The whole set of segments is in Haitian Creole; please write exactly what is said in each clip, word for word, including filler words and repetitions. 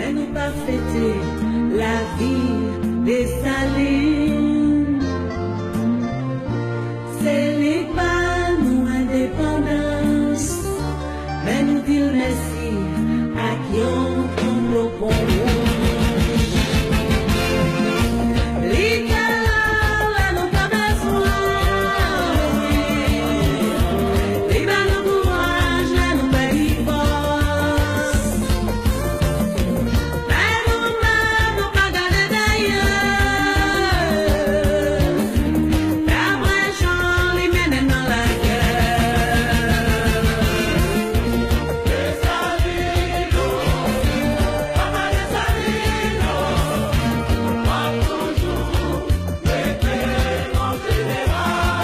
Nou pa fete lavi Desalin. Se li k ba nou endepandans, men nou di l mèsi ak yon konplo pon wouj. Li te la lè nou te bezwen li, li ba nou kouraj lè nou pèdi fòs. Men nou menm, nou pa gade dèyè. Daprè jan li mennen nan lagè. Desalino, papa Desalino, w ap toujou rete yon jeneral.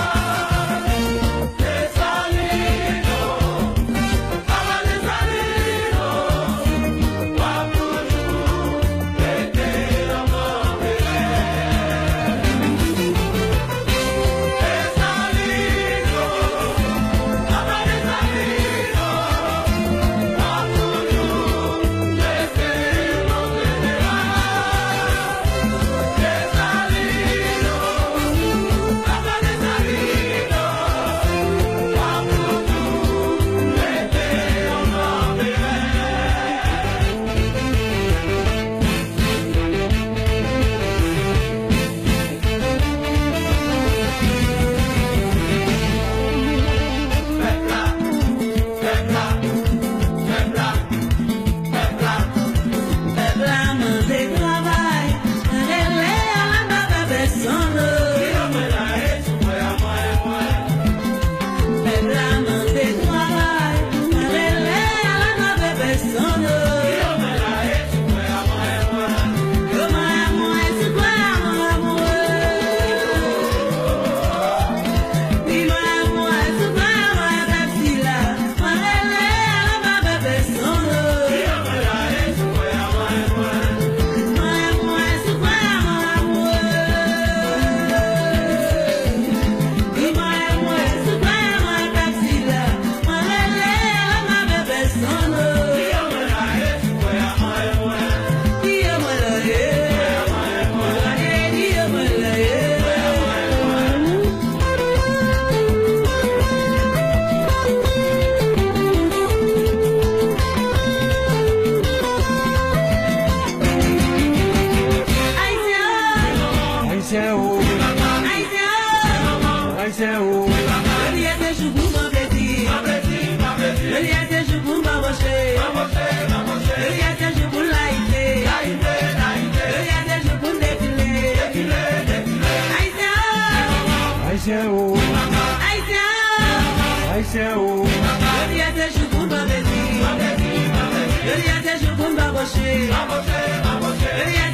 Desalino, papa Desalino, w ap toujou rete yon gran veteran. Desalino, papa Desalino, w ap toujou rete yon gran veteran. Pèp la mande travay, mwen rele a la pa fè pèsonn. Pèp la mande travay, mwen rele a la pa fè pèsonn. Yo mwen mwen sou kwa mwen mwen. Li mwen mwen sou kwa mwen pèp sila. Mwen rele a la pa fè pèsonn. Ayisyen o. Ayisyen o. Ayisyen o. Jodi a se jou pou n pran plezi. Jodi a se jou pou n banboche. Jodi a se jou pou n layite. Jodi a se jou pou n defile. Ayisyen o. Ayisyen o. Ayisyen o. Ayisyen o. Jodi a se jou pou n pran plezi. Jodi a se jou pou n banboche. Jodi a